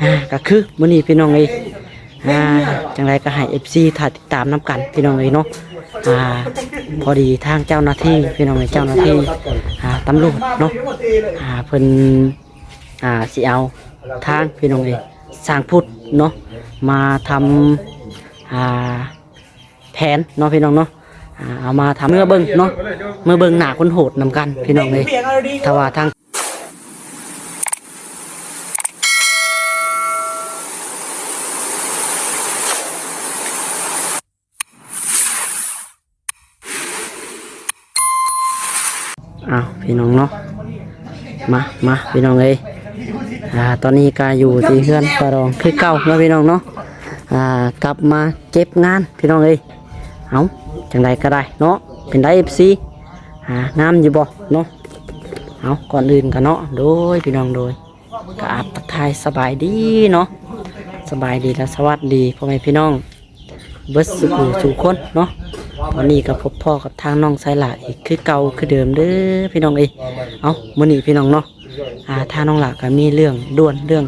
ອ່າ ກໍຄືມື້ນີ້ພີ່ນ້ອງເອີຍ ອ່າ ຈັ່ງໃດກໍໃຫ້ເອັຟຊີຖ້າຕິດຕາມນຳກັນພີ່ນ້ອງເອີຍເນາະ. ອ່າ ພໍດີທາງເຈົ້າໜ້າທີ່ພີ່ນ້ອງເອີຍ ເຈົ້າໜ້າທີ່ ອ່າ ຕຳຫຼວດເນາະ ອ່າ ເພິ່ນ ອ່າ ຊິເອົາທາງພີ່ນ້ອງເອີຍ ຊ່າງພຸດເນາະ ມາທຳ ອ່າ ແຜນເນາະພີ່ນ້ອງເນາະ ອ່າ ເອົາມາທຳ ເມືອເບິ່ງເນາະ ເມືອເບິ່ງໜ້າຄົນໂຫດນຳກັນພີ່ນ້ອງເອີຍ. ຖ້າວ່າທາງ ອ້າວ ພີ່ນ້ອງເນາະ ມາ ມາ ພີ່ນ້ອງເອີຍ ອ່າ ຕອນນີ້ກໍຢູ່ທີ່ເຮືອນຕາດອງຄືເກົ່າເນາະ ພີ່ນ້ອງເນາະ. ອ່າ ກັບມາເກັບງານພີ່ນ້ອງເອີຍ. ເອົ້າ ຈັ່ງໃດກໍໄດ້ເນາະ ເປັນໄດເອັຟຊີ ອ່າ ງາມຢູ່ບໍ່ເນາະ? ເອົ້າ ກ່ອນອື່ນກໍເນາະ ໂດຍ ພີ່ນ້ອງ ໂດຍ ກໍອາບທັກທາຍສະບາຍດີເນາະ ສະບາຍດີ ແລະ ສະຫວັດດີພໍ່ແມ່ພີ່ນ້ອງ ເບິດສູ່ຜູ້ສູ່ຄົນເນາະ. ຕອນນີ້ກໍພົບພໍ້ກັບທາງນ້ອງໄຊຫຼ້າອີກຄືເກົ່າຄືເດີມເດີພີ່ນ້ອງເອີຍ. ເອົ້າ ມື້ນີ້ພີ່ນ້ອງເນາະ ອ່າ ທາງນ້ອງຫຼ້າກໍມີເລື່ອງດ່ວນເລື່ອງ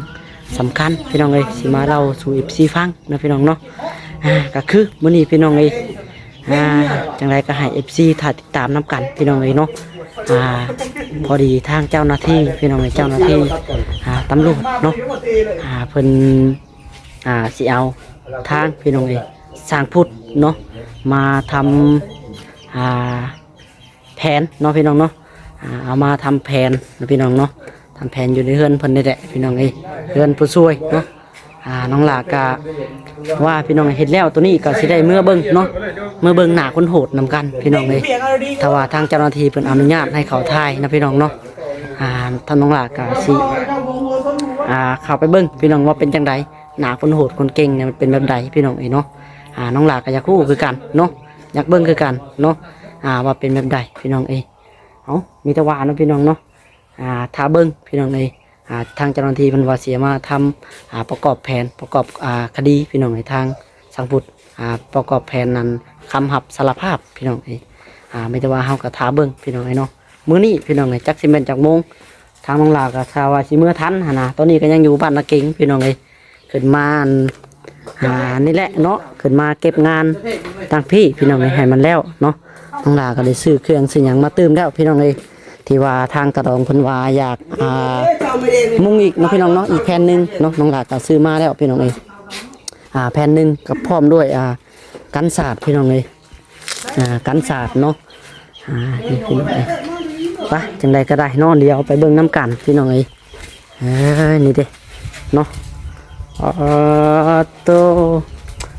ສຳຄັນພີ່ນ້ອງເອີຍ ຊິມາເລົ່າສູ່ເອັຟຊີຟັງເນາະ ພີ່ນ້ອງເນາະ. ອ່າ ກໍຄືມື້ນີ້ພີ່ນ້ອງເອີຍ ອ່າ ຈັ່ງໃດກໍໃຫ້ເອັຟຊີຖ້າຕິດຕາມນຳກັນພີ່ນ້ອງເອີຍເນາະ. ອ່າ ພໍດີທາງເຈົ້າໜ້າທີ່ພີ່ນ້ອງເອີຍ ເຈົ້າໜ້າທີ່ ອ່າ ຕຳຫຼວດເນາະ ອ່າ ເພິ່ນ ອ່າ ຊິເອົາທາງພີ່ນ້ອງເອີຍ ຊ່າງພຸດເນາະ ມາທຳ ອ່າ ແຜນເນາະ ພີ່ນ້ອງເນາະ ອ່າ ເອົາມາທຳແຜນເນາະ ພີ່ນ້ອງເນາະ ທຳແຜນຢູ່ໃນເຮືອນເພິ່ນນີ້ແຫຼະພີ່ນ້ອງເອີຍ ເຮືອນຜູ້ຊ່ວຍເນາະ. ອ່າ ນ້ອງຫຼ້າກະວ່າພີ່ນ້ອງເຮັດແລ້ວ ໂຕນີ້ກໍຊິໄດ້ເມືອເບິ່ງເນາະ ເມືອເບິ່ງໜ້າຄົນໂຫດນຳກັນພີ່ນ້ອງເອີຍ. ຖ້າວ່າທາງເຈົ້າໜ້າທີ່ເພິ່ນອະນຸຍາດໃຫ້ເຂົ້າຖ່າຍນະພີ່ນ້ອງເນາະ ອ່າ ທາງນ້ອງຫຼ້າກໍຊິ ອ່າ ເຂົ້າໄປເບິ່ງພີ່ນ້ອງວ່າເປັນຈັ່ງໃດ ໜ້າຄົນໂຫດຄົນເກັ່ງນີ້ມັນເປັນແບບໃດພີ່ນ້ອງເອີຍເນາະ. ອ່າ ນ້ອງຫຼ້າກໍຢາກຮູ້ຄືກັນເນາະ ຢາກເບິ່ງຄືກັນເນາະ ອ່າ ວ່າເປັນແບບໃດພີ່ນ້ອງເອີຍ. ເອົ້າ ມີແຕ່ວ່າເນາະ ພີ່ນ້ອງເນາະ ອ່າ ຖ້າເບິ່ງພີ່ນ້ອງເອີຍ ອ່າ ທາງເຈົ້າໜ້າທີ່ເພິ່ນວ່າຊິມາທຳ ອ່າ ປະກອບແຜນ ປະກອບ ອ່າ ຄະດີພີ່ນ້ອງເອີຍ ທາງຊ່າງພຸດ ອ່າ ປະກອບແຜນນັ້ນ ຄຳຮັບສາລະພາບພີ່ນ້ອງເອີຍ. ອ່າ ມີແຕ່ວ່າເຮົາກໍຖ້າເບິ່ງພີ່ນ້ອງເອີຍເນາະ ມື້ນີ້ພີ່ນ້ອງເອີຍ ຈັກຊິແມ່ນຈັກໂມງ ທາງນ້ອງຫຼ້າກໍຖ້າວ່າຊິເມືອທັນຫັ້ນນະ ຕອນນີ້ກໍຍັງຢູ່ບ້ານນາເກັງພີ່ນ້ອງເອີຍ. ຂຶ້ນມາ ອ່າ ນີ້ແຫຼະເນາະ ຂຶ້ນມາເກັບງານທາງພີ້ພີ່ນ້ອງເອີຍ ໃຫ້ມັນແລ້ວເນາະ. ນ້ອງຫຼ້າກໍໄດ້ຊື້ເຄື່ອງຊື້ຫຍັງມາຕື່ມແລ້ວພີ່ນ້ອງເອີຍ ທີ່ວ່າທາງຕາດອງເພິ່ນວ່າຢາກ ອ່າ ມຸງອີກເນາະ ພີ່ນ້ອງເນາະ ອີກແຜ່ນໜຶ່ງເນາະ ນ້ອງຫຼ້າກໍຊື້ມາແລ້ວພີ່ນ້ອງເອີຍ. ອ່າ ແຜ່ນໜຶ່ງກໍພ້ອມດ້ວຍ ອ່າ ກັນສາດພີ່ນ້ອງເອີຍ ອ່າ ກັນສາດເນາະ. ອ່າ ນີ້ພີ່ນ້ອງເອີຍ ໄປ ຈັ່ງໃດກໍໄດ້ເນາະ ດຽວໄປເບິ່ງນຳກັນພີ່ນ້ອງເອີຍ. ເອີ ນີ້ເດ້ເນາະ ອໍ ໂຕ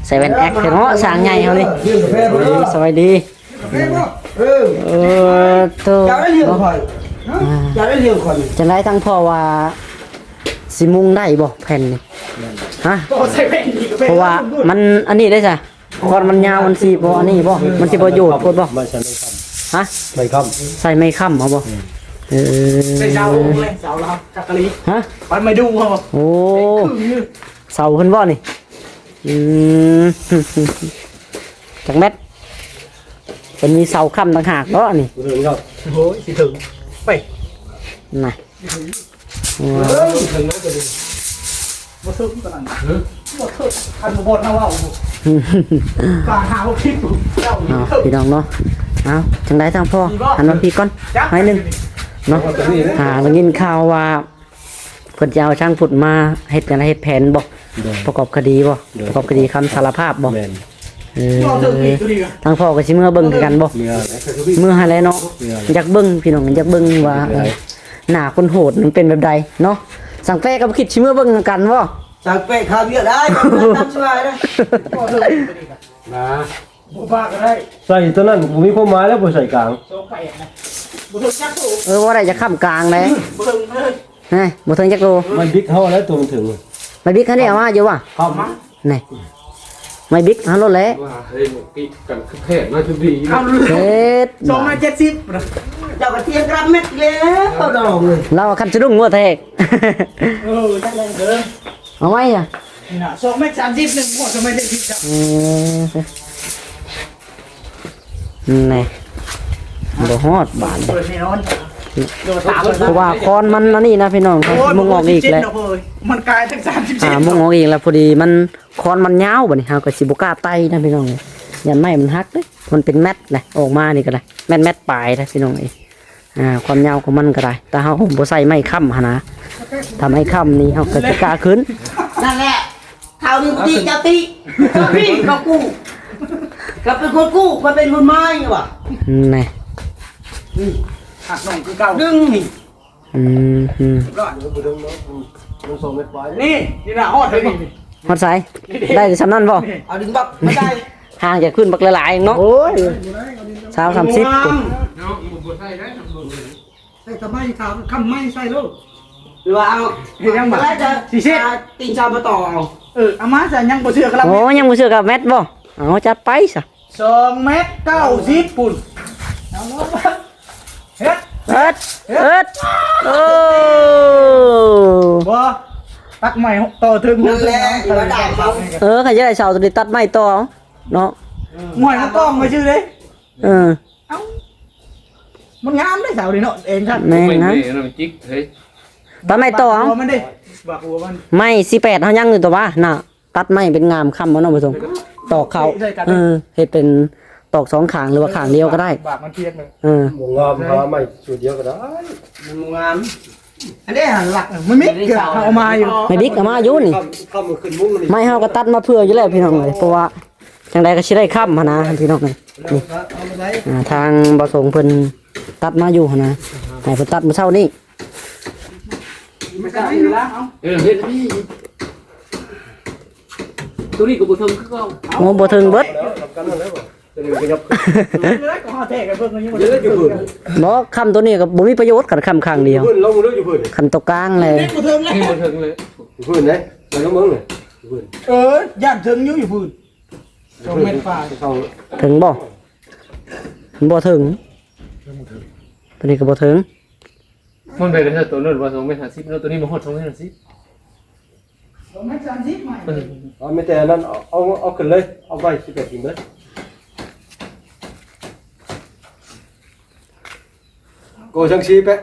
ໃສ່ແວ່ນແອັກເນາະ ຊ່າງໃຫຍ່ເຮົານີ້ ສະບາຍດີ. ເອີ ເອີ ໂຕ ເຈົ້າໄດ້ລ້ຽງຂ້ອຍ ອ່າ ເຈົ້າໄດ້ລ້ຽງຂ້ອຍ. ຈັ່ງໃດທາງພໍ່ວ່າຊິມຸງໄດ້ບໍ່ແຜ່ນນີ້ ຮະ? ບໍ່ໃສ່ແວ່ນນີ້ກໍແມ່ນ ເພາະວ່າມັນອັນນີ້ເດ້ຊະ ຄອນມັນຍາວມັນຊິບໍ່ອັນນີ້ບໍ່ ມັນຊິບໍ່ໂຍດໂພດບໍ່? ມັນໃສ່ໄມ້ຄ້ຳ ຮະ? ໄມ້ຄ້ຳ ໃສ່ໄມ້ຄ້ຳເອົາບໍ່? ອືມ ເອີ ໃສ່ເສົາເລີຍ ເສົາລາວຈັກກະລີ ຮະ? ປັນໄມ້ດູ່ເອົາ ໂອ້ ເສົາເພິ່ນບໍ່ນີ້? ອືມ ຈັກແມັດ? ເພິ່ນມີເສົາຄ້ຳຕ່າງຫາກເນາະນີ້ ບໍ່ເຖິງດອກ ໂອ້ຍ ຊິເຖິງໄປ ນະ. ເອີ ບໍ່ເຖິງນັ້ນກໍດີ ບໍ່ເຖິງປານນັ້ນ ບໍ່ເຖິງ ອັນບໍ່ບ່ອນເຮົາເວົ້າ ການຫາຫົກສິບ ເຈົ້າ ເອົາ ພີ່ນ້ອງເນາະ ເອົາ ຈັ່ງໃດທາງພໍ່ ອັນວ່າພີ່ກ່ອນ ໜ້ອຍໜຶ່ງເນາະ ອ່າ ໄດ້ຍິນຂ່າວວ່າເພິ່ນຈະເອົາຊ່າງພຸດມາເຮັດຫຍັງ ເຮັດແຜນບໍ່ ໂດຍ ປະກອບຄະດີບໍ່ ໂດຍ ປະກອບຄະດີຄຳສາລະພາບບໍ່? ແມ່ນ ເອີ ທາງພໍ່ກໍຊິເມືອເບິ່ງຄືກັນບໍ່? ເມືອແຫຼະ ເມືອຫັ້ນແຫຼະເນາະ ເມືອແຫຼະ ຢາກເບິ່ງພີ່ນ້ອງ ຢາກເບິ່ງວ່າ ເອີ ໜ້າຄົນໂຫດມັນເປັນແບບໃດເນາະ ຊ່າງແປະກໍບໍ່ຄິດຊິເມືອເບິ່ງນຳກັນບໍ່? ຊ່າງແປະຄາວຽກໄດ້ ຕາມສະບາຍເດ້ ນະ ບໍ່ພາກໍໄດ້ ໃສ່ຕົວນັ້ນບໍ່ມີຄວາມໝາຍແລ້ວ ບໍ່ໃສ່ກາງ ສອງແປດນະ ບໍ່ເຖິງຈັກໂຕ ເອີ ບໍ່ໄດ້ຈະຄ້ຳກາງເດ້ ບໍ່ເຖິງເລີຍ ຮະ ບໍ່ເຖິງຈັກໂຕ ໄມ້ບິກເຮົາແລ້ວ ໂຕມັນເຖິງ ໄມ້ບິກເຮົານີ້ເອົາມາຢູ່ບໍ່? ເອົາມາ ນີ້ ໄມ້ບິກເຮົາໂລດແຫຼະ ວ່າເຮັດຕິດກັນຄືແພງນະ ຄືດີນະ ເຮັດ ສອງຮ້ອຍເຈັດສິບ ເຈົ້າກໍທຽງກຣາມແມັດແລ້ວ ເອົາດອງເລີຍ ລາວວ່າຄັນສະດຸ້ງຫົວແຕກ ເອີ ຈັກແລ້ວເດີ ເອົາໄວ້ອະ ນີ້ນະ ສອງແມັດສາມສິບ ໜຶ່ງຫົວ ສອງແມັດເຈັດສິບ ເອີ ແນ່ ບໍ່ຮອດບາດ ເປີດແນ່ນອນ ເພາະວ່າຄອນມັນອັນນີ້ນະພີ່ນ້ອງ ເຮົາຊິມຸງອອກອີກແລ້ວ ມັນກາຍທັງສາມສິບເຊັນ ອ່າ ມຸງອອກອີກແລ້ວ ພໍດີມັນ ຄອນມັນຍາວ ບັດນີ້ເຮົາກໍຊິບໍ່ກ້າໄຕ່ນະພີ່ນ້ອງ ຢ້ານໄມ້ມັນຫັກເດ້ ມັນເປັນແມັດແຫຼະ ອອກມານີ້ກໍໄດ້ ແມັດ ແມັດປາຍນະພີ່ນ້ອງເອີຍ. ອ່າ ຄວາມຍາວຂອງມັນກໍໄດ້ ແຕ່ເຮົາບໍ່ໃສ່ໄມ້ຄ້ຳຫັ້ນນະ ຖ້າໄມ້ຄ້ຳນີ້ເຮົາກໍຊິກ້າຂຶ້ນ ນັ້ນແຫຼະ ຄາວນີ້ກູຕິເຈົ້າຕິ ເຈົ້າຕິເຂົາກູ້ ເຂົາເປັນຄົນກູ້ ຂ້ອຍເປັນຄົນໄມ້ວ່າ ແນ່ ອືມ ຮັກນ້ອງຄືເກົ່າ ດຶງນີ້ ອືມ ອືມ ນີ້ ນີ້ນະ ຮອດເລີຍນີ້ ຮອດໃສ ໄດ້ສ່ຳນັ້ນບໍ່? ເອົາດຶງບັກມາໃສ່ ຫ່າງຈາກພື້ນບັກຫຼາຍໆເນາະ ໂອ້ຍ ຊາວ ສາມສິບ ງາມ ໃສ່ກະໄມ້ ຄຳໄມ້ໃສ່ໂລດ ຫຼືວ່າເອົາ ເຮັດຫຍັງບາດ ຊິເຊັດ ຕີນຊາວມາຕໍ່ເອົາ ເອີ ເອົາມາຊະ ຍັງບໍ່ເຊື່ອກໍລຳ ໂອ້ ຍັງບໍ່ເຊື່ອກໍແມັດບໍ່? ເອົາ ຈັດໄປຊະ ສອງແມັດເກົ້າສິບພຸ້ນ ເຮັດ ເຮັດ ເຮັດ ໂອ້ ບໍ່ ຕັດໄມ້ຕໍ່ເທິງ ນັ້ນແຫຼະ ເອີ ຄັນຢາກໄດ້ເສົາຕົວນີ້ຕັດໄມ້ຕໍ່ເນາະ ໝວຍມັນກ້ອງໄວ້ຊື່ເດ້ ເອີ ເອົ້າ ມັນງາມເດ້ເສົານີ້ເນາະ ເອງຊັ້ນ ແມ່ນນະ ມັນຈິກເຮີ້ຍ ຕັດໄມ້ຕໍ່ ບັກຫົວມັນເດ້ ບັກຫົວມັນ ໄມ້ສີ່ແປດເຮົາຍັງຢູ່ຕົວະນະ ຕັດໄມ້ເປັນງາມຄຳເອົາເນາະ ບໍ່ສົງ ຕອກເຂົ້າ ເອີ ເຮັດເປັນຕອກສອງຂ້າງ ຫຼືວ່າຂ້າງດຽວກໍໄດ້ ບາກມັນພຽງເລີຍ ເອີ ບໍ່ງາມຫາໄມ້ສ່ວນດຽວກໍໄດ້ ມັນບໍ່ງາມ ອັນນີ້ຫັ້ນຫຼັກ ມັນມີເກືອກເອົາມາຢູ່ ໄມ້ບິກເອົາມາຢູ່ນີ້ ຄຳ ຄຳຂຶ້ນມຸ້ງນີ້ ໄມ້ເຮົາກໍຕັດມາເພື່ອຢູ່ແລ້ວພີ່ນ້ອງເອີຍ ເພາະວ່າຈັ່ງໃດກໍຊິໄດ້ຄຳຫັ້ນນະພີ່ນ້ອງເອີຍ ນີ້ ອ່າ ທາງບໍ່ສົງເພິ່ນຕັດມາຢູ່ຫັ້ນນະ ໃຫ້ເພິ່ນຕັດມື້ເຊົ້ານີ້ ເອີ ເຮັດນີ້ ຕົວນີ້ກໍບໍ່ເຖິງຄືເກົ່າ ໂອ້ ບໍ່ເຖິງເບິດ ບໍ່ ຄຳຕົວນີ້ກໍບໍ່ມີປະໂຫຍດ ຄັນຄຳຂ້າງດຽວ ຂຶ້ນລົງເລີຍຢູ່ພື້ນ ຄັນຕົວກາງແຫຼະ ນີ້ບໍ່ເຖິງເລີຍ ຢູ່ພື້ນເດ້ ໄປລົງເບິ່ງເລີຍ ຢູ່ພື້ນ ເອີ ຢ້ານເຖິງຢູ່ ຢູ່ພື້ນ ສອງແມັດປາຍ ເຖິງບໍ່? ມັນບໍ່ເຖິງ ຕົວນີ້ກໍບໍ່ເຖິງ ມັນໄປກັນເຖິງຕົວນັ້ນວ່າສອງແມັດຫ້າສິບເນາະ ຕົວນີ້ບໍ່ຮອດສອງແມັດຫ້າສິບ ສອງແມັດສາມສິບໄມ້ ເອີ ເອົາ ມີແຕ່ອັນນັ້ນ ເອົາ ເອົາ ເອົາຂຶ້ນເລີຍ ເອົາໄມ້ສິບແປດຖິ້ມເລີຍ ກໍຈັ່ງຊີ້ແປະ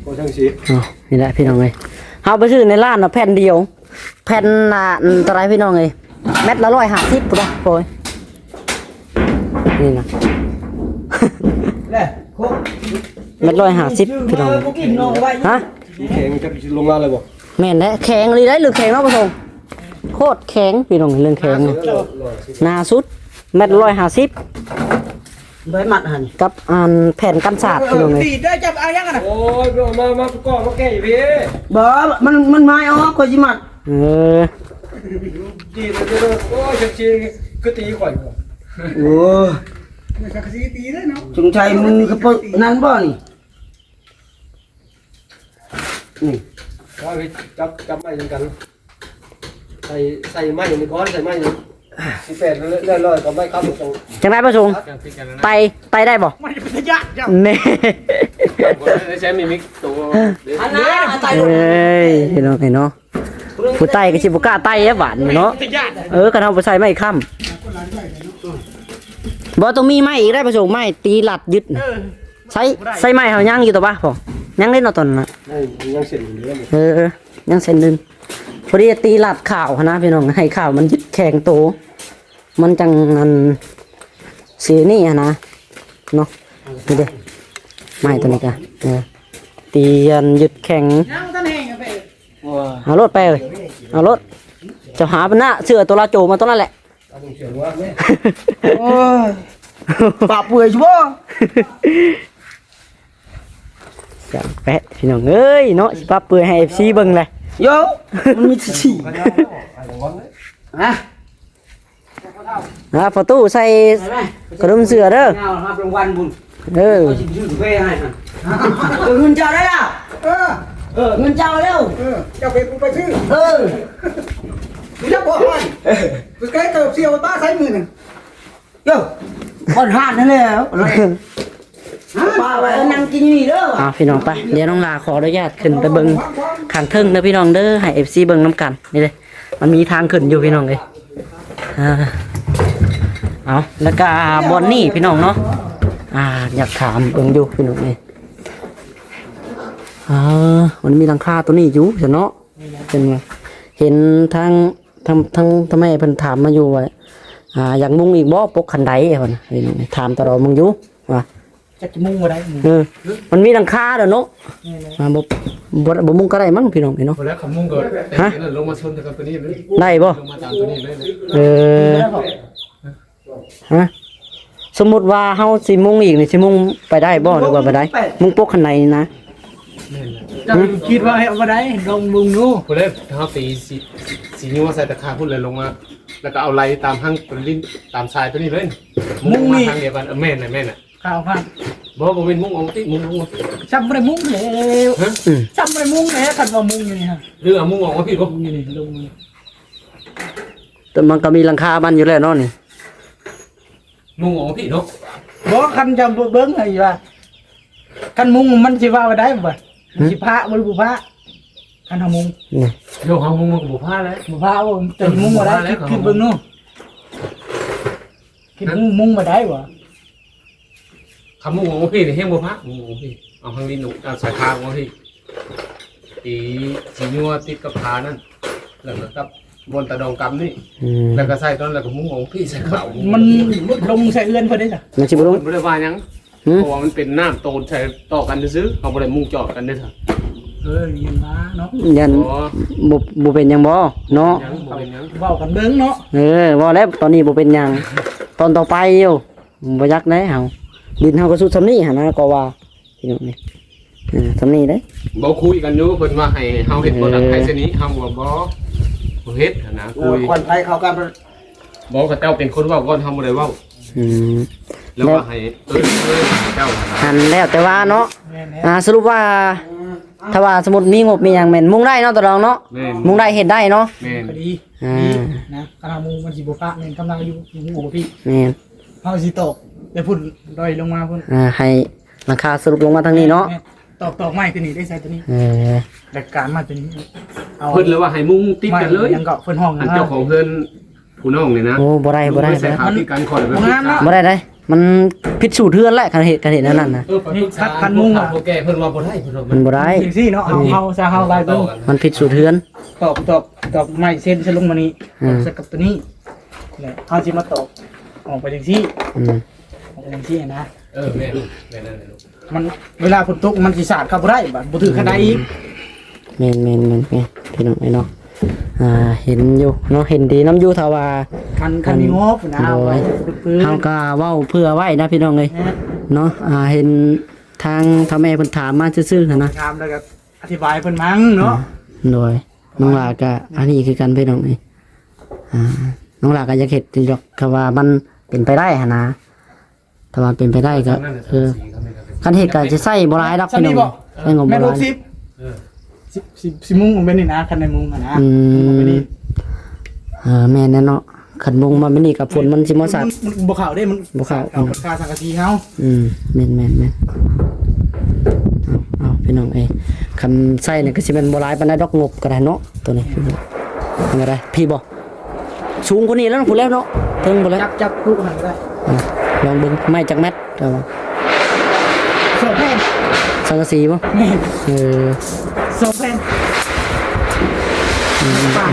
ກໍຈັ່ງຊີ້ ເອົາ ນີ້ແຫຼະພີ່ນ້ອງເອີຍ ເຮົາໄປຊື້ໃນຮ້ານນະແຜ່ນດຽວ ແຜ່ນລະ ອັນ ເທົ່າໃດພີ່ນ້ອງເອີຍ ແມັດລະຮ້ອຍຫ້າສິບພຸ້ນນະ ໂອ້ຍ ນີ້ນະ ແຫຼະ ແມັດຮ້ອຍຫ້າສິບພີ່ນ້ອງ ຮະ ແຂງຈັກລົງມາເລີຍບໍ່? ແມ່ນແຫຼະ ແຂງອີ່ຫຼີໄດ໋ ຫຼືແຂງເນາະ ປະສົງ ໂຄດແຂງພີ່ນ້ອງ ເລື່ອງແຂງນີ້ ໜາສຸດ ແມັດຮ້ອຍຫ້າສິບ ໄດ້ມັດຫັ້ນ ກັບອັນແຜ່ນກັນສາດພີ່ນ້ອງເອີຍ ຕີໄດ້ຈັບເອົາຫຍັງຫັ້ນນະ ໂອ້ຍ ມາ ມາ ມາ ມາແກ້ຢູ່ພີ້ ບໍ່ ມັນ ມັນໄມ້ອອກ ຂ້ອຍຊິມັດ ເອີ ຕີໄດ້ ໂອ້ຍ ຈັກຊິຄືຕີຂ້ອຍ ໂອ້ຍ ຈັກຊິຕີໄດ້ເນາະ ສົງໄສມືກະປຶກນັ້ນບໍ່ນີ້ ນີ້ ຈັບ ຈັບໄມ້ນຳກັນ ໃສ່ ໃສ່ໄມ້ນີ້ກ່ອນ ໃສ່ໄມ້ນີ້ ສິບແປດ ແລ້ວ ແລ້ວ ແລ້ວກໍໄມ້ຄ້ຳ ຈັ່ງໃດປະສົງ ໄຕ່ ໄຕ່ໄດ້ບໍ່? ມັນເປັນຕາຢ້ານເຈົ້າ ແນ່ ໃຊ້ມິມິກໂຕ ອັນນັ້ນ ເອີຍ ພີ່ນ້ອງເອີຍເນາະ ຜູ້ໄຕ່ກໍຊິບໍ່ກ້າໄຕ່ແລ້ວບາດນີ້ເນາະ ເອີ ຄັນເຮົາບໍ່ໃສ່ໄມ້ຄ້ຳ ບໍ່ ຕ້ອງມີໄມ້ອີກໄດ໋ ປະສົງ ໄມ້ຕີລັດຍຶດ ເອີ ໃຊ້ ໃຊ້ໄມ້ເຮົາຍັງຢູ່ຕົວະ ພໍ ຍັງເດ້ເນາະ ຕອນນັ້ນນະ ຍັງເສັ້ນໜຶ່ງເດ້ ເອີ ຍັງເສັ້ນໜຶ່ງ ພໍດີຕີລັດຂາວຫັ້ນນະພີ່ນ້ອງ ໃຫ້ຂາວມັນຍຶດແຂງໂຕ ມັນຈັ່ງອັນ ສີນີ້ຫັ້ນນະເນາະ ນີ້ເດ້ ໄມ້ຕົວນີ້ກະ ເອີ ຕີອັນຍຶດແຂງ ເອົາໂລດໄປເອີຍ ເອົາໂລດ ເຈົ້າຫາເພິ່ນນະ ເສື້ອໂຕລາໂຈມາຕົວນັ້ນແຫຼະ ໂອ້ຍ ປະເປື່ອຍຊິບໍ່? ສາມແປະ ພີ່ນ້ອງເອີຍເນາະ ຊິປະເປື່ອຍໃຫ້ເອັຟຊີເບິ່ງແຫຼະ ໂຢ ມັນມີສີ່ ຮະ ອ່າ ພໍ່ຕູ້ໃສ່ ໄປໄປ ຂະໜົມເສື້ອເດີ ຍາວຮັບລາງວັນພຸ້ນ ເອີ ຂ້ອຍຊິຊື້ກາແຟໃຫ້ຫັ້ນ ເອົາເງິນເຈົ້າໄດ້ລະ ເອີ ເອີ ເງິນເຈົ້າເອົາແລ້ວ ເອີ ເຈົ້າເປັນຜູ້ໄປຊື້ ເອີ ມີແລ້ວບໍ່ໃຫ້ ເອີ ໄປໄກເຕີບ ເສຍໄປປ້າໃຊ້ມື້ນັ້ນ ໂຢ ບ່ອນຮ້ານນັ້ນແຫຼະ ປ້າໄວ້ ເອີ ນັ່ງກິນຢູ່ນີ້ເດີ ອ່າ ພີ່ນ້ອງໄປ ດຽວນ້ອງຫຼ້າຂໍອະນຸຍາດຂຶ້ນໄປເບິ່ງຂ້າງເທິງເດີພີ່ນ້ອງເດີ ໃຫ້ເອັຟຊີເບິ່ງນຳກັນ ນີ້ເດ້ ມັນມີທາງຂຶ້ນຢູ່ພີ່ນ້ອງເອີຍ ອ່າ ເອົາ ແລ້ວກະບ່ອນນີ້ພີ່ນ້ອງເນາະ ອ່າ ຢາກຖາມເບິ່ງຢູ່ພີ່ນ້ອງເອີຍ. ອ່າ ມັນມີຫຼັງຄາຕົວນີ້ຢູ່ຊັ້ນເນາະ. ເປັນວ່າເຫັນທາງ ທາງ ທາງ ທາງແມ່ເພິ່ນຖາມມາຢູ່ວ່າ ອ່າ ຢາກມຸງອີກບໍ່ ປົກຄັນໄດເພິ່ນ ພີ່ນ້ອງເອີຍ. ຖາມຕະຫຼອດເບິ່ງຢູ່ວ່າ ຈັກຊິມຸງບໍ່ໄດ້ ເອີ ມັນມີຫຼັງຄາແລ້ວເນາະ. ແມ່ນແຫຼະ ອ່າ ບໍ່ ບໍ່ ບໍ່ມຸງກໍໄດ້ມັ້ງພີ່ນ້ອງເອີຍເນາະ. ບໍ່ແລ້ວ ຄັນມຸງກໍ ຮະ ເປັນອັນນັ້ນ ລົງມາຊົນກັບຕົວນີ້ເລີຍ ໄດ້ບໍ່? ລົງມາຕາມຕົວນີ້ເລີຍ. ເອີ ຮະ ສົມມຸດວ່າເຮົາຊິມຸງອີກນີ້ ຊິມຸງໄປໄດ້ບໍ່ ຫຼືວ່າບໍ່ໄດ້? ມຸງປົກຄັນໄດນີ້ນະ. ແມ່ນແຫຼະ ເຈົ້າຄິດວ່າເຮັດບໍ່ໄດ້ ລອງເບິ່ງດູ. ຜູ້ໃດເຮົາຕີ ຊິ ຊິຍົວໃສ່ຕາຂ່າງພຸ້ນ ແລ້ວລົງມາ ແລ້ວກໍເອົາໄລ່ຕາມທາງຕົວລິ້ນ ຕາມສາຍຕົວນີ້ເລີຍ. ມຸງນີ້ ມຸງມາທາງດຽວກັນ. ເອີ ແມ່ນແຫຼະ ແມ່ນແຫຼະ. ຂ່າວພັນ ບໍ່ ບໍ່ແມ່ນມຸງອອກຕິ ມຸງ ມຸງອອກຕິ. ຊ້ຳບໍ່ໄດ້ມຸງແລ້ວ. ຮະ? ອືມ ຊ້ຳບໍ່ໄດ້ມຸງແລ້ວ ຄັນວ່າມຸງຢູ່ນີ້ຮະ. ຫຼືເອົາມຸງອອກມາພີ້ບໍ່? ນີ້ ລົງມາ ແຕ່ມັນກໍມີຫຼັງຄາມັນຢູ່ແລ້ວເນາະນີ້. ມຸງອອກມາພີ້ເນາະ. ບໍ່ ຄັນຈະເບິ່ງໃຫ້ວ່າ ຄັນມຸງມັນຊິວ່າໄດ້ບໍ່? ມັນຊິພະບໍ່ ຫຼືບໍ່ພະ? ຄັນເຮົາມຸງ ນີ້ ໂຍ ເຮົາມຸງມັນກໍບໍ່ພະແລ້ວ. ບໍ່ພະບໍ່? ແຕ່ມຸງບໍ່ໄດ້ ຄິດ ຄິດເບິ່ງດູ. ຄິດ ມຸງ ມຸງບໍ່ໄດ້ບໍ່? ຄັນມຸງອອກມາພີ້ນີ້ແຮງບໍ່ພະ. ມຸງອອກພີ້ ເອົາທາງລິ້ນ ເອົາສາຍຄາອອກມາພີ້ ຕີ ຊິຍົວຕິດກັບຝານັ້ນ ແລ້ວກໍກັບບ່ອນຕາດອງກຳນີ້. ອືມ ແລ້ວກໍໃສ່ຕອນ ແລ້ວກໍມຸງອອກພີ້ໃສ່ເຂົາ. ມັນລົງໃສ່ເຮືອນເພິ່ນເດ້ຊະ. ມັນຊິບໍ່ລົງ ເພິ່ນບໍ່ໄດ້ວ່າຫຍັງ. ຫືມ ເພາະວ່າມັນເປັນນ້ຳໂຕນໃສ່ຕໍ່ກັນຊື່ໆ ເຮົາບໍ່ໄດ້ມຸງຈອດກັນເດ້ຊະ. ເອີ ຍັງວ່າເນາະ ຢ້ານ ບໍ່ ບໍ່ ບໍ່ເປັນຫຍັງບໍ່ເນາະ. ຍັງບໍ່ເປັນຫຍັງ ເວົ້າກັນເບິ່ງເນາະ. ເອີ ເວົ້າແລ້ວ ຕອນນີ້ບໍ່ເປັນຫຍັງ ຕອນຕໍ່ໄປຢູ່. ບໍ່ຢາກໄດ້ເຮົາ ດິນເຮົາກໍສຸດຊ່ຳນີ້ຫັ້ນນະ ກໍວ່າ ພີ່ນ້ອງເອີຍ. ເອີ ຊ່ຳນີ້ເດ້ ບໍ່ຄຸຍກັນຢູ່ ເພິ່ນວ່າໃຫ້ເຮົາເຮັດບໍ່ດັງ ເອີ ໄປຊະນີ້ ເຮົາວ່າບໍ່ ບໍ່ເຮັດຫັ້ນນະ. ເອີ ຄຸຍ ຄວັນໄຟເຂົ້າກັນ ບໍ່ ເຂົາເຈົ້າເປັນຄົນເວົ້າກ່ອນ ເຮົາບໍ່ໄດ້ເວົ້າ. ອືມ ແລ້ວວ່າໃຫ້ເອີ້ນ ເອີ້ນເຂົາເຈົ້າຫັ້ນນະ ຫັ້ນແລ້ວແຕ່ວ່າເນາະ. ແມ່ນແຫຼະ ອ່າ ສະຫຼຸບວ່າ ອືມ ຖ້າວ່າສົມມຸດມີງົບມີຫຍັງແມ່ນມຸງໄດ້ເນາະ ຕາດອງເນາະ. ແມ່ນ ມຸງໄດ້ ເຮັດໄດ້ເນາະ. ແມ່ນ ກໍດີ ອ່າ ດີນະ ຄັນເຮົາມຸງມັນຊິບໍ່ພະ. ແມ່ນ ກຳລັງຢູ່ ຢູ່ຫົວພີ່ ແມ່ນ ເຮົາຊິຕອກແຕ່ພຸ້ນ ດອຍລົງມາພຸ້ນ. ອ່າ ໃຫ້ຫຼັງຄາສະຫຼຸບລົງມາທາງນີ້ເນາະ. ແມ່ນ ຕອກ ຕອກໄມ້ຂຶ້ນນີ້ໄດ້ໃສ່ຕົວນີ້. ເອີ ແລ້ວການມາຕົວນີ້ ເອົາ ເພິ່ນເລີຍວ່າໃຫ້ມຸງຕິດກັນເລີຍ. ຫຍັງກໍເພິ່ນຮ້ອງ ອັນເຈົ້າຂອງເຮືອນຜູ້ນ້ອງນີ້ນະ. ໂອ້ ບໍ່ໄດ້ ບໍ່ໄດ້ ໃສ່ຂາວຕິດກັນ ຂ້ອຍບໍ່ໄດ້ ບໍ່ງາມເນາະ ບໍ່ໄດ້ເດ້. ມັນຜິດສູດເຮືອນແຫຼະ ຄັນເຮັດ ຄັນເຮັດແນວນັ້ນນະ. ເອີ ຄັນ ຄັນມຸງ ພວກແກເພິ່ນວ່າບໍ່ໄດ້ ເພິ່ນວ່າມັນບໍ່ໄດ້. ຈັ່ງຊີ້ເນາະ ເຮົາ ເຮົາ ເຮົາໄລ່ເບິ່ງ ມັນຜິດສູດເຮືອນ. ຕອກ ຕອກ ຕອກໄມ້ເຊັ່ນສະລົງມານີ້ ອ່າ ໃສ່ກັບຕົວນີ້ ແລ້ວເຮົາຊິມາຕອກອອກໄປຈັ່ງຊີ້. ອືມ ອອກໄປຈັ່ງຊີ້ນະ. ເອີ ແມ່ນ ແມ່ນນັ້ນແຫຼະລູກ. ມັນ ເວລາຝົນຕົກມັນຊິສາດເຂົ້າບໍ່ໄດ້ ບາດບໍ່ຖືກຄັນໄດອີກ. ແມ່ນ ແມ່ນ ແມ່ນ ແມ່ນ ພີ່ນ້ອງເອີຍເນາະ. ອ່າ ເຫັນຢູ່ເນາະ ເຫັນດີນຳຢູ່ ຖ້າວ່າ ຄັນ ຄັນມີງົບນະ. ໂດຍ ເຮົາກໍເວົ້າເຜື່ອໄວ້ນະ ພີ່ນ້ອງເອີຍ ແມ່ນ ເນາະ. ອ່າ ເຫັນທາງເຖົ້າແມ່ເພິ່ນຖາມມາຊື່ໆຫັ້ນນະ ຖາມແລ້ວກໍອະທິບາຍເພິ່ນມັ້ງເນາະ. ອ່າ ໂດຍ ນ້ອງຫຼ້າກໍອັນນີ້ຄືກັນ ພີ່ນ້ອງເອີຍ. ອ່າ ນ້ອງຫຼ້າກໍຢາກເຮັດຢູ່ດອກ ຖ້າວ່າມັນເປັນໄປໄດ້ຫັ້ນນະ. ຖ້າວ່າເປັນໄປໄດ້ກໍ ເອີ ຄັນເຮັດກໍຈະໃຊ້ບໍ່ຫຼາຍດອກ ພີ່ນ້ອງ ໃຊ້ງົບບໍ່ຫຼາຍ. ແມ່ນຫົກສິບ ເອີ ສິບ ສິບ ສິບມຸງແບບນີ້ນະ ຄັນໄດ້ມຸງຫັ້ນນະ. ອືມ ມຸງແບບນີ້ ເອີ ແມ່ນແຫຼະເນາະ ຄັນມຸງມາແບບນີ້ກໍຝົນມັນຊິມາສາດ ມັນ ມັນບໍ່ເຂົ້າເດ້ ມັນບໍ່ເຂົ້າ ເຂົ້າຄາສັງກະສີເຮົາ. ອືມ ແມ່ນໆໆ. ເອົາ ເອົາ ພີ່ນ້ອງເອີຍ ຄັນໃຊ້ນີ້ກໍຊິແມ່ນບໍ່ຫຼາຍປານໃດດອກ ງົບກໍໄດ້ເນາະ ຕົວນີ້. ເປັນຈັ່ງໃດ ພີ້ບໍ່? ສູງກວ່ານີ້ແລ້ວ ພຸ້ນແລ້ວເນາະ ເທິງພຸ້ນແລ້ວ. ຈັບ ຈັບລູກຫັ້ນກໍໄດ້. ອ່ະ ລອງເບິ່ງ ໄມ້ຈັກແມັດ? ສອງແຜ່ນ. ສັງກະສີບໍ່? ແມ່ນ. ເອີ ສອງແຜ່ນ. ອືມ ປາ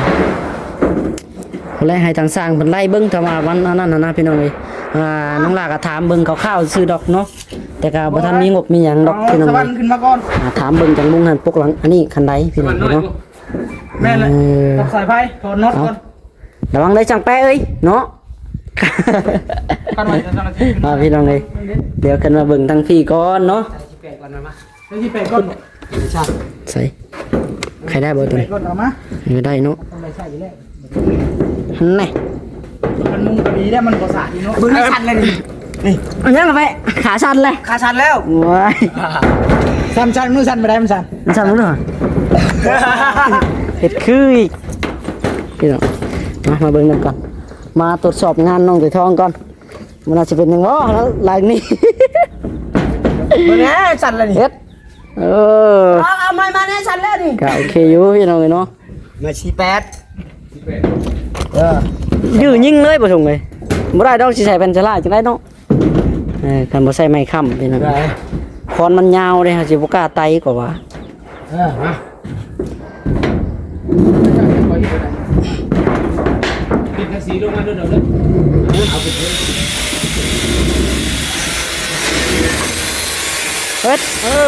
ພຸ້ນແຫຼະ ໃຫ້ທາງຊ່າງເພິ່ນໄລ່ເບິ່ງ ຖ້າວ່າມັນອັນນັ້ນຫັ້ນນະ ພີ່ນ້ອງເອີຍ. ອ່າ ນ້ອງຫຼ້າກໍຖາມເບິ່ງຄ່າວໆຊື່ດອກເນາະ ແຕ່ກໍບໍ່ທັນມີງົບມີຫຍັງດອກ ພີ່ນ້ອງເອີຍ. ສະຫວັນຂຶ້ນມາກ່ອນ. ອ່າ ຖາມເບິ່ງຈັກມຸງຫັ້ນ ປົກຫຼັງອັນນີ້ຄັນໃດ ພີ່ນ້ອງເອີຍເນາະ. ແມ່ນແຫຼະ ເອີ ຕັດສາຍໄຟ ຖອນນັອດກ່ອນ. ລະວັງເດີຊ່າງແປະເອີຍເນາະ. ຄັນວ່າຈະເຈົ້າໜ້າທີ່ ອ່າ ພີ່ນ້ອງເອີຍ ດຽວຂຶ້ນມາເບິ່ງທາງພີ້ກ່ອນເນາະ. ໃສ່ ໃສ່ ໃສ່ໄດ້ບໍ່ຕົວນີ້? ເອີ ໄດ້ເນາະ ຕ້ອງໄດ້ໃຊ້ຢູ່ແລ້ວ. ຫັ້ນແຫຼະ ມັນມຸງກໍດີແລ້ວ ມັນບໍ່ສາດອີກເນາະ. ເບິ່ງໃນຊັ້ນແລ້ວນີ້ ນີ້ ອັນຫຍັງລະແປະ ຂາສັ່ນແລ້ວ ຂາສັ່ນແລ້ວ. ໂອ້ຍ ສັ່ນ ສັ່ນ ມືສັ່ນບໍ່ໄດ້ ມັນສັ່ນ ມັນສັ່ນເນາະ. ເຮັດຄືອີກ ພີ່ນ້ອງ ມາ ມາເບິ່ງນຳກັນ ມາກວດສອບງານນ້ອງໄຕທອງກ່ອນ ມັນອາດຈະເປັນຫຍັງບໍ່ ຫຼັງນີ້. ເບິ່ງແນ່ ສັ່ນແລ້ວນີ້ ເຮັດ ເອີ ເອົາ ເອົາໄມ້ມາແນ່ ສັ່ນແລ້ວນີ້. ກໍໂອເຄຢູ່ ພີ່ນ້ອງເອີຍເນາະ. ມາສີ່ແປດ ເອີ ດື້ຍິງເລີຍ ບໍ່ສົງເລີຍ ບໍ່ໄດ້ດອກ ຊິໃສ່ແຜ່ນສະຫຼາຍຈັ່ງໃດເນາະ. ເອີ ຄັນບໍ່ໃຊ້ໄມ້ຄ້ຳ ພີ່ນ້ອງ ໄດ້ ຄອນມັນຍາວເດ້ ເຮົາຊິບໍ່ກ້າໄຕ່ກໍວ່າ. ເອີ ມາ ປິດກະສີລົງມາເດີ ເດີ ເອີ ເອົາໄປເທີ ເຮັດ ເອີ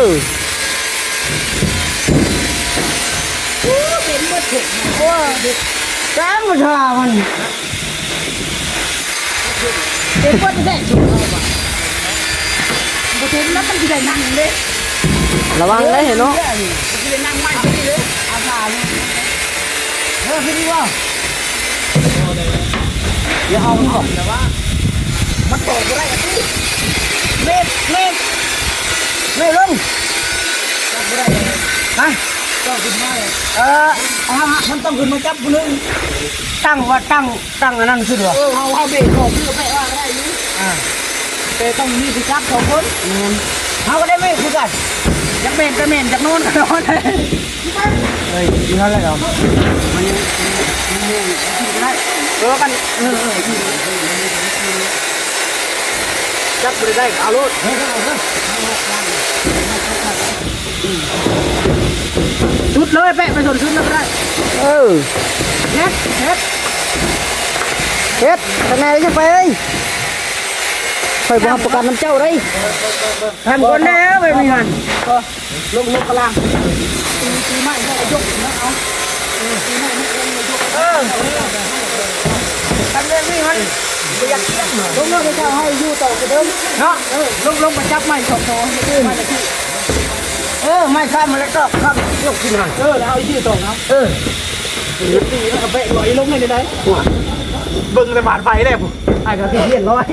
ໂອ້ ເປັນໝົດທຸກ ໂອ້ ຕາມມາຖ້າມັນ ເປັນຄົນແທ້ ບໍ່ເຫັນແລ້ວມັນຊິໄດ້ນັ່ງເດ້ ລະວັງເດ້ເນາະ ຊິໄດ້ນັ່ງໄມ້ທີ່ນີ້ເດ້ ອາສາເນາະ ເອີ ຄືນີ້ບໍ່ ຢ່າເອົາມັນອອກ ແຕ່ວ່າມັນຕອກບໍ່ໄດ້ ເມກ ເມກ ເມກລົງ ຮະ ຕ້ອງຂຶ້ນມາ ເອີ ເອົາ ມັນຕ້ອງຂຶ້ນມາຈັບຜູ້ໜຶ່ງ ຕັ້ງວ່າຕັ້ງ ຕັ້ງອັນນັ້ນຂຶ້ນວ່າ ເອີ ເຮົາ ເຮົາເບຣກອອກ ຄືໄປວ່າໄດ້ຢູ່ ອ່າ ແຕ່ຕ້ອງມີຜູ້ຈັບສອງຄົນ ແມ່ນ ເຮົາກໍໄດ້ເບຣກຄືກັນ ຢາກແມ່ນກໍແມ່ນ ຢາກນອນກໍນອນ ເອີຍ ຢູ່ນັ້ນແຫຼະເນາະ ມັນຍັງ ມັນຍັງໄດ້ ເອີ ມັນ ເອີ ເອີ ຈັບບໍ່ໄດ້ກໍເອົາໂລດ ສຸດເລີຍ ແປະໄປສົ້ນສຸດເລີຍກໍໄດ້ ເອີ ເຮັດ ເຮັດ ເຮັດ ທາງໃນຍັງໄປເອີຍ ຂ້ອຍບໍ່ຮັບປະກັນນຳເຈົ້າເດ້ ທຳກ່ອນແລ້ວແບບນີ້ຫັ້ນ ລົງ ລົງກະລາງ ຕີໄມ້ໃຫ້ຍົກ ເອີ ຄັນແບບນີ້ຫັ້ນ ບໍ່ຢາກລົງ ລົງ ເຈົ້າໃຫ້ຢູ່ຕໍ່ເດີເນາະ ເອີ ລົງ ລົງໄປຈັບໄມ້ສອງໂຕ ເອີ ໄມ້ຄ້ຳມາແລ້ວຕອກຄ້ຳຍົກຂຶ້ນຫັ້ນ ເອີ ແລ້ວເອົາຢືດຕອກເນາະ ເອີ ຕີແລ້ວກໍແບກລອຍລົງໃຫ້ໄດ້ ເບິ່ງແຕ່ບາດໄຟແລ້ວ ອ້າຍກໍຊິຮຽນລອຍ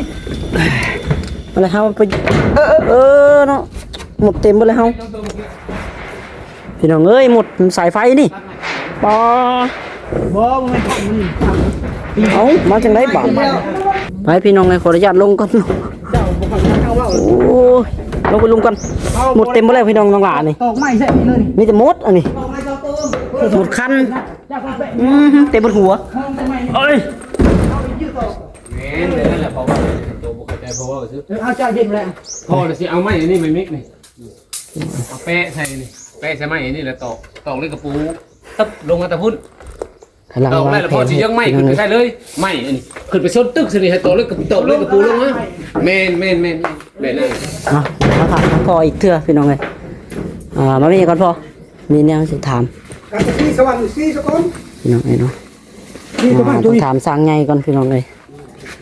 ແລ້ວເຮົາໄປ ເອີ ເອີ ເນາະ ໝົດເຕັມເບິດແລ້ວເຮົາ ພີ່ນ້ອງເອີຍ ໝົດສາຍໄຟນີ້ ປໍ ບໍ່ ບໍ່ແມ່ນຂອງມັນ ເອົ້າ ມາຈັ່ງໃດບາດ ໄປ ພີ່ນ້ອງເອີຍ ຂໍອະນຸຍາດລົງກ່ອນ ເຈົ້າບໍ່ຄ່ອຍມັກເວົ້າ ໂອ້ຍ ລົງໄປລຸ່ມກ່ອນ ໝົດເຕັມເບິດແລ້ວ ພີ່ນ້ອງ ນ້ອງຫຼ້ານີ້ ຕອກໄມ້ໃສ່ນີ້ເລີຍ ມີແຕ່ໝົດອັນນີ້ ໝົດຄັນ ອືມ ເຕັມເບິດຫົວ ເອີຍ ແມ່ນ ນັ້ນແຫຼະ ເພາະວ່າໂຕບໍ່ເຂົ້າໃຈ ເພາະວ່າຊື່ ເອີ ເອົາເຈົ້າເຮັດແລ້ວ ພໍລະຊິເອົາໄມ້ອັນນີ້ໄມ້ເມັກນີ້ ເອົາແປະໃສ່ນີ້ ແປະໃສ່ໄມ້ອັນນີ້ ແລ້ວຕອກ ຕອກເລຍກະປູ ຕຶບ ລົງມາແຕ່ພຸ້ນ ກຳລັງ ຕອກໄດ້ລະ ພໍຊິຢກໄມ້ຂຶ້ນໄປໃສ່ເລີຍ ໄມ້ອັນນີ້ ຂຶ້ນໄປຊົນຕຶກຊະນີ້ ໃຫ້ຕອກເລຍ ຕອກເລຍກະປູລົງມາ ແມ່ນ ແມ່ນ ແມ່ນ ແມ່ນນັ້ນ ເນາະ ມາຖາມພໍ່ອີກເທື່ອ ພີ່ນ້ອງເອີຍ ອ່າ ມາມີຫຍັງກ່ອນພໍ່? ມີແນວຊິຖາມ ກັບທີ່ສະຫວັນສີສະກອນ ພີ່ນ້ອງເອີຍເນາະ ນີ້ປະມານ ອ່າ ຕ້ອງຖາມຊ່າງໃຫຍ່ກ່ອນ ພີ່ນ້ອງເອີຍ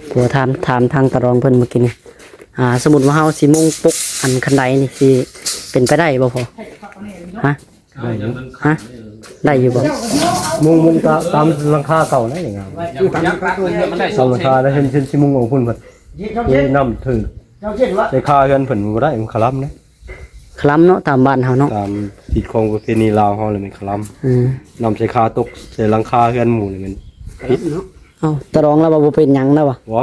ເພາະວ່າຖາມ ຖາມທາງຕາລອງເພິ່ນເມື່ອກີ້ນີ້ ອ່າ ສົມມຸດວ່າເຮົາຊິມຸງປົກອັນຄັນໄດນີ້ ຊິເປັນໄປໄດ້ບໍ່ພໍ່? ຮະ? ໄດ້ຢູ່ ຮະ? ໄດ້ຢູ່ບໍ່? ມຸງ ມຸງຕາ ຕາມຫຼັງຄາເກົ່ານັ້ນເອງ ຕາມຫຼັງຄາ ແລ້ວເຫັນ ເຫັນຊິມຸງເອົາພຸ້ນ ເພິ່ນ ເອີ ນ້ຳຖືກ ໃສ່ຄາເຮືອນເພິ່ນບໍ່ໄດ້ ມັນຄະລຳເດ້ ຄະລຳເນາະ ຕາມບ້ານເຮົາເນາະ ຕາມຮີດຄອງປະເພນີລາວເຮົາລະແມ່ນຄະລຳ ອືມ ນ້ຳໃສ່ຄາຕົກໃສ່ຫຼັງຄາເຮືອນໝູ່ລະແມ່ນຜິດ ເອົ້າ ຕາດອງລາວວ່າບໍ່ເປັນຫຍັງລາວວ່າ ບໍ່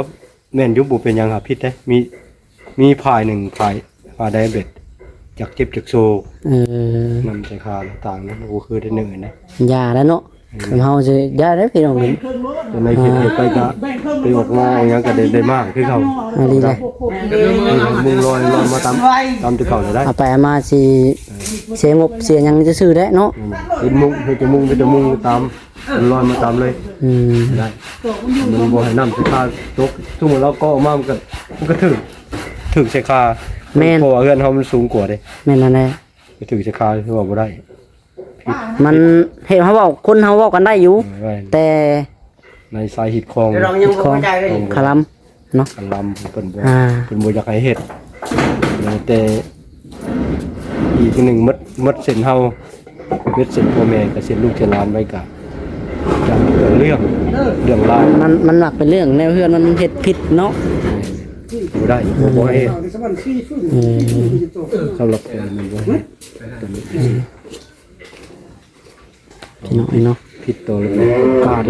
ແມ່ນຢູ່ ບໍ່ເປັນຫຍັງຫາ ຜິດເດ້ ມີ ມີຝ່າຍໜຶ່ງ ຝ່າຍ ຝ່າຍໃດແບບຢາກເຈັບຢາກໂຊ ເອີ ນຳໃສ່ຄາຕ່າງໆ ບໍ່ຄືແນວອື່ນນະ ຢ່າແລ້ວເນາະ ເອີ ເຮົາຊິຢ່າເດ້ພີ່ນ້ອງ ໃນເຂດໄກກະໄປອອກງາອອກຫຍັງກະໄດ້ ໄດ້ມາຄືເກົ່າ ອັນນີ້ແຫຼະ ມຸງລອຍ ລອຍມາຕາມ ຕາມທີ່ເຂົາໄດ້ ເອົາໄປເອົາມາຊິເສຍງົບເສຍຫຍັງຊື່ໆແຫຼະເນາະ ເຮັດມຸງ ເຮັດແຕ່ມຸງ ເຮັດແຕ່ມຸງຕາມ ມັນລອຍມາຕາມເລີຍ ອືມ ໄດ້ ມັນບໍ່ໃຫ້ນ້ຳໃສ່ຄາຕົກ ສົມມຸດເຮົາເກາະອອກມາ ມັນກະ ມັນກະຖືກ ຖືກໃສ່ຄາ ແມ່ນ ເພາະວ່າເຮືອນເຮົາມັນສູງກວ່າເດ້ ແມ່ນນັ້ນແຫຼະ ໄປຖືກໃສ່ຄາຄືວ່າບໍ່ໄດ້ ມັນເຮັດ ເຮົາເວົ້າ ຄົນເຮົາເວົ້າກັນໄດ້ຢູ່ ເອີ ແຕ່ ໃນສາຍຮີດຄອງ ຮີດຄອງ ຄະລຳເນາະ ຄະລຳ ເພິ່ນບໍ່ ອ່າ ເພິ່ນບໍ່ຢາກໃຫ້ເຮັດ ແຕ່ອີກໜຶ່ງໝົດ ໝົດເສັ້ນເຮົາ ເຮັດເສັ້ນພໍ່ແມ່ ກະເສັ້ນລູກເສັ້ນຫຼານໄວ້ກະ ຢ້ານເລື່ອງ ເລື່ອງລາວ ມັນ ມັນມັກເປັນເລື່ອງແນວເຮືອນມັນເຮັດຜິດເນາະ ບໍ່ໄດ້ ບໍ່ ບໍ່ໃຫ້ເຮັດ ອືມ ສຳລັບແມ່ນບໍ່ໃຫ້ ອືມ ພີ່ນ້ອງເອີຍເນາະ ຜິດຕໍ່ລະບຽບການ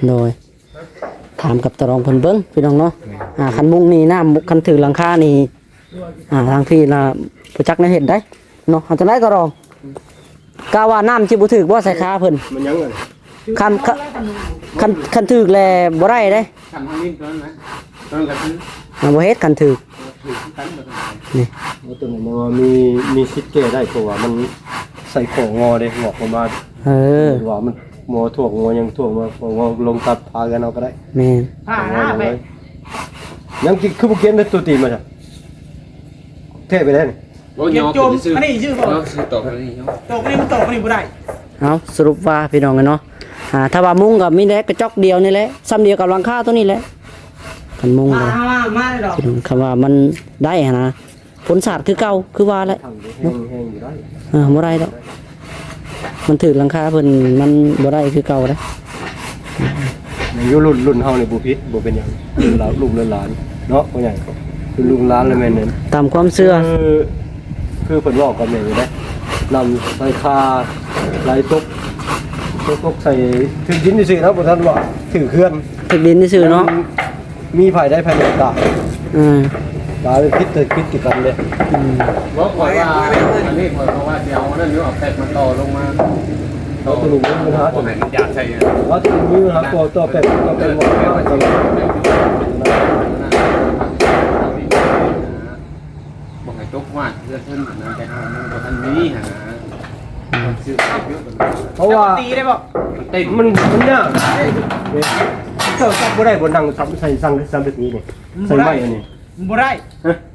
ໂດຍ ຖາມກັບຕາລອງເພິ່ນເບິ່ງພີ່ນ້ອງເນາະ ແມ່ນ ອ່າ ຄັນມຸງນີ້ນ້ຳ ຄັນຖືກຫຼັງຄານີ້ ອ່າ ທາງພີ້ລະບໍ່ຈັກແນວເຮັດໃດເນາະ ເອົາຈັ່ງໃດຕາລອງ ກະວ່ານ້ຳຊິບໍ່ຖືກບໍ່ໃສ່ຄາເພິ່ນ ມັນຫຍັງ ຄັນ ຄັນ ຄັນຖືກແລ້ວບໍ່ໄດ້ເດ້ ຄັນທາງນີ້ຕົວນັ້ນນະ ມັນກໍຄື ມັນບໍ່ເຮັດຄັນຖືກ ຖືກຄືກັນ ນີ້ ໂອ້ ຕົວນີ້ແມ່ນວ່າມີ ມີສິດແກ້ໄດ້ ເພາະວ່າມັນໃສ່ຂໍ້ງໍເດ້ ງອກອອກມາ ເອີ ວ່າມັນ ງົວຖ້ວງງົວຫຍັງຖ້ວງມາ ງໍລົງຕັດຝາເຮືອນເຮົາກໍໄດ້ ແມ່ນ ຝາໜ້າໄປ ຍັງກິນ ຄືບໍ່ກິນເດ້ ຕົວຕີນມາຊະ ແທ້ໄປແລ້ວນີ້ ໂອ້ຍ ໂຈມ ອັນນີ້ຊື່ບໍ່ ເອົາ ຊິຕອກອັນນີ້ເນາະ ຕອກອັນນີ້ ມັນຕອກອັນນີ້ບໍ່ໄດ້ ເອົາ ສະຫຼຸບວ່າພີ່ນ້ອງເອີຍເນາະ ອ່າ ຖ້າວ່າມຸງກໍມີແຕ່ກະຈອກດຽວນີ້ແຫຼະ ສ່ຳດຽວກັບຫຼັງຄາຕົວນີ້ແຫຼະ ຄັນມຸງກໍ ມາ ມາ ມາເລີຍດອກ ພີ່ນ້ອງ ຄຳວ່າມັນໄດ້ຫັ້ນນະ ຜົນສາດຄືເກົ່າ ຄືວ່າແຫຼະ ແຮງ ແຮງຢູ່ໄດ້ ເອີ ບໍ່ໄດ້ດອກ ມັນຖືກຫຼັງຄາເພິ່ນ ມັນບໍ່ໄດ້ຄືເກົ່າເດ້ ອືມ ຍັງຢູ່ລຸ້ນ ລຸ້ນເຮົານີ້ບໍ່ຜິດ ບໍ່ເປັນຫຍັງ ລຸ້ນຫຼານ ລຸ້ນຫຼານເນາະ ພໍ່ໃຫຍ່ ລຸ້ນລູກຫຼານລະແມ່ນນັ້ນ ຕາມຄວາມເຊື່ອ ຄື ຄືເພິ່ນເວົ້າກັບແມ່ນຢູ່ເດ້ ນ້ຳໃສ່ຄາ ໄຫຼຕົກ ຕົກໃສ່ ຖືກດິນຊື່ໆເນາະ ບໍ່ທັນວ່າຖືກເຮືອນ ຖືກດິນຊື່ໆເນາະ ມີໃຜໄດ້ໃຜບໍ່ຕາຍ ອືມ ຕາຍຜິດ ຜິດຕິກັນເດ້ ອືມ ບໍ່ ຂ້ອຍວ່າ ອັນນີ້ຂ້ອຍກໍວ່າຊິເອົາອັນນັ້ນຢູ່ ເອົາແປັກມາຕໍ່ລົງມາ ເອົາຕົວລຸງມີບັນຫາ ບໍ່ໃຫ້ມັນຢາດໃສ່ ເອົາຕົວລຸງມີບັນຫາ ຕໍ່ ຕໍ່ແປັກ ຕໍ່ແປັກ ເອີ ບໍ່ໃຫ້ຕົກວ່າເຮືອນເພິ່ນຫັ້ນນະ ແຕ່ເຮົາຍັງບໍ່ທັນມີຫັ້ນນະ ອືມ ຊື້ເປັກຢູ່ ເພາະວ່າ ມັນຕີໄດ້ບໍ່ ມັນ ມັນຍາກ ເຈົ້າຈັບບໍ່ໄດ້ບໍ່ ນັ່ງຊຳ ໃສ່ສັງ ສັງກະສີນີ້ ໃສ່ໄມ້ອັນນີ້ ມັນບໍ່ໄດ້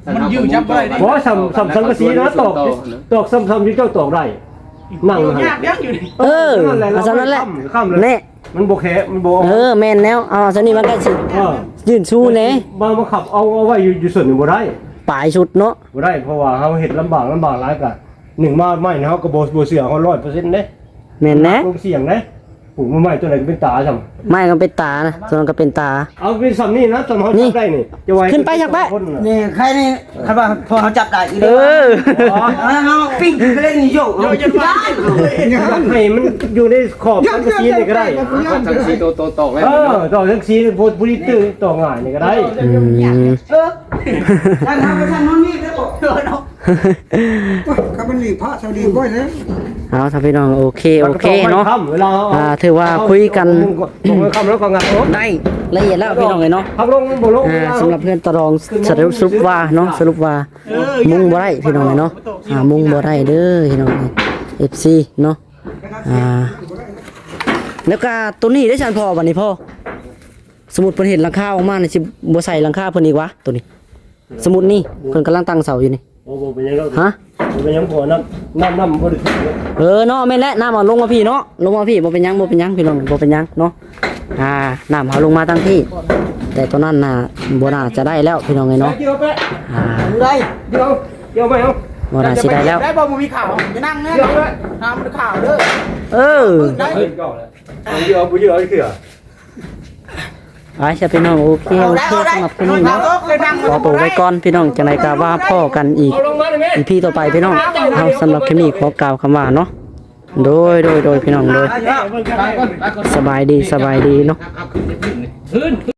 ຮະ ມັນຢືນຈັບບໍ່ໄດ້ເດ້ ບໍ່ ສ່ຳ ສ່ຳສັງກະສີນະ ຕອກ ຕອກສ່ຳ ສ່ຳຢູ່ເຈົ້າຕອກໄດ້ ນັ່ງຫັ້ນ ຍາກຍັງຢູ່ນີ້ ເອີ ນັ້ນແຫຼະ ເອົາສ່ຳນັ້ນແຫຼະ ຂ້າມເລີຍ ແນ່ ມັນບໍ່ແຄະ ມັນບໍ່ ເອີ ແມ່ນແລ້ວ ເອົາສ່ຳນີ້ມັນກໍຊິ ເອີ ຢືນຊູແນ່ ບາງບັງຄັບເອົາ ເອົາໄວ້ຢູ່ ຢູ່ສ່ວນນີ້ບໍ່ໄດ້ ປາຍສຸດເນາະ ບໍ່ໄດ້ ເພາະວ່າເຮົາເຮັດລຳບາກ ລຳບາກຫຼາຍກະ ໜຶ່ງມາໄມ້ເຮົາກໍບໍ່ ບໍ່ເຊື່ອເຮົາຮ້ອຍເປີເຊັນເດ້ ແມ່ນແຫຼະ ລົງສ່ຽງເດ້ ປູກມາໃໝ່ຕົວໃດກໍເປັນຕາຊ້ຳ ໄມ້ກໍເປັນຕານະ ສ່ວນນັ້ນກໍເປັນຕາ ເອົາເປັນສ່ຳນີ້ນະ ສ່ຳເຮົາຈັບໄດ້ນີ້ ຈະໄວ້ຂຶ້ນໄປ ຈັກໄປ ນີ້ໃຄນີ້ ຄັນວ່າພໍເຮົາຈັບໄດ້ອີກ ເອີ ເຮົາປີ້ງຂຶ້ນເລີຍນີ້ ໂຍກ ໂຍກຈົນວ່າ ຢາກໃຫ້ມັນຢູ່ໃນຂອບສັງກະສີນີ້ກໍໄດ້ ສັງກະສີໂຕ ໂຕຕອກແລ້ວ ເອີ ຕອກສັງກະສີນີ້ ຜູ້ ຜູ້ທີ່ຕື່ນຕອກງ່າຍນີ້ກໍໄດ້ ອືມ ເອີ ທ່ານເຮົາ ທ່ານເຮົານີ້ເດ້ບໍ່ ຄັນມັນຫຼີກພະຊາວດີບໍ່ແລ້ວ ເອົາ ທ່ານພີ່ນ້ອງ ໂອເຄ ໂອເຄເນາະ ອ່າ ຖືວ່າຄຸຍກັນໄດ້ລະອຽດແລ້ວພີ່ນ້ອງເອີຍເນາະ ພັກລົງບໍ່ລົງ ອ່າ ສຳລັບເຮືອນຕາລອງ ສະຫຼຸບວ່າເນາະ ສະຫຼຸບວ່າມຸງບໍ່ໄດ້ພີ່ນ້ອງເອີຍເນາະ ອ່າ ມຸງບໍ່ໄດ້ເດີພີ່ນ້ອງເອີຍ ເອັຟຊີເນາະ ອ່າ ແລ້ວກະໂຕນີ້ໄດ້ຊັ້ນພໍ່ ບັດນີ້ພໍ່ ສົມມຸດເພິ່ນເຮັດຫຼັງຄາອອກມານີ້ ຊິບໍ່ໃສ່ຫຼັງຄາເພິ່ນອີກຫວາ ໂຕນີ້ ສົມມຸດນີ້ ເພິ່ນກຳລັງຕັ້ງເສົາຢູ່ນີ້ ໂອ້ ບໍ່ເປັນຫຍັງດອກ ຮະ ບໍ່ເປັນຫຍັງ ເພາະວ່ານ້ຳ ນ້ຳ ນ້ຳມັນບໍ່ໄດ້ຂຶ້ນເດ້ ເອີເນາະ ແມ່ນແຫຼະ ນ້ຳເອົາລົງມາພີ້ເນາະ ລົງມາພີ້ ບໍ່ເປັນຫຍັງ ບໍ່ເປັນຫຍັງພີ່ນ້ອງ ບໍ່ເປັນຫຍັງເນາະ ອ່າ ນ້ຳເຮົາລົງມາທາງພີ້ ແຕ່ຕອນນັ້ນນະ ບໍ່ໜ້າຈະໄດ້ແລ້ວພີ່ນ້ອງເອີຍເນາະ ອ່າ ໄດ້ ດຽວ ດຽວໄປເອົາ ບໍ່ໜ້າຊິໄດ້ແລ້ວ ໄດ້ບໍ່ ບໍ່ມີຂ່າວ ຢ່ານັ່ງແນ່ ຫ້າມມີຂ່າວເດີ ເອີ ໄດ້ ດຽວ ບໍ່ເຍອະເທື່ອ ໄປຊະພີ່ນ້ອງ ໂອເຄ ໂອເຄ ສຳລັບຄລິບນີ້ເນາະ ຂໍໂຕໄປກ່ອນພີ່ນ້ອງ ຈັ່ງໃດກໍວ່າພໍ້ກັນອີກ ອີພີຕໍ່ໄປພີ່ນ້ອງ ເອົາ ສຳລັບຄລິບນີ້ຂໍກ່າວຄຳວ່າເນາະ ໂດຍ ໂດຍ ໂດຍ ພີ່ນ້ອງ ໂດຍ ສະບາຍດີ ສະບາຍດີເນາະ